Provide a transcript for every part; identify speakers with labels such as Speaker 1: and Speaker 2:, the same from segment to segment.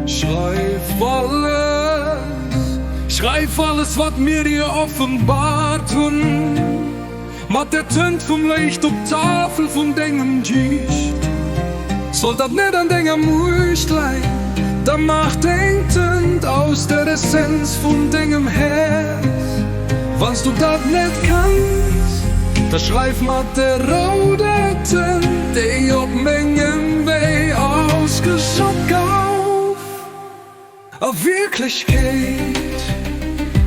Speaker 1: Schreif alles, schreif alles, wat mir dir offenbart hunn, mat der Tënt vum Léicht op d'Tafel vun dengem Giischt. Sollt dat net an denger Muecht leien, da maach deng Tënt aus der Essenz vun dengem Häerz. Wann s du dat net kanns, da schreif mat der rouder Tënt, déi op mengem Wee ausgeschott gouf. A Wierklechkeet,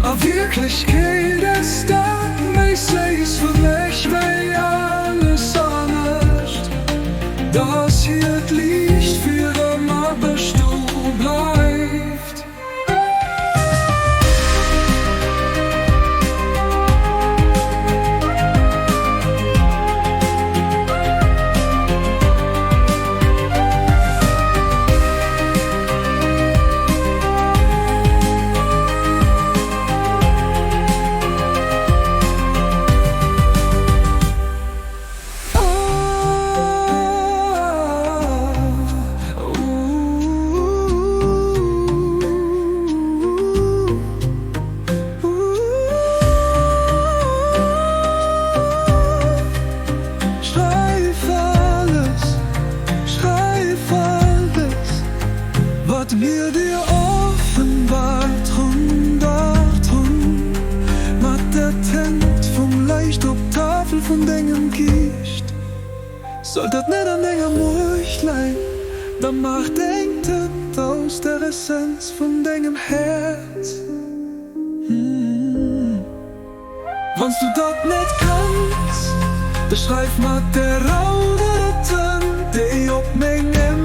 Speaker 1: a Wierklechkeet ass dat méi séiss fir mech wéi alles anescht, dass hiert Liicht fir ëmmer bestoe bleift. Schreif alles, schreif alles, wat mir dir offenbart hunn, dart hunn, mat der Tënt vum Leicht op d'Tafel vun dengem Giischt. Sollt dat net an denger Muecht leien, da maach deng Tënt aus der Essenz vun dengem Häerz. Wann s du dat net kanns, da schreif mat der rouder Tënt, déi op mengem.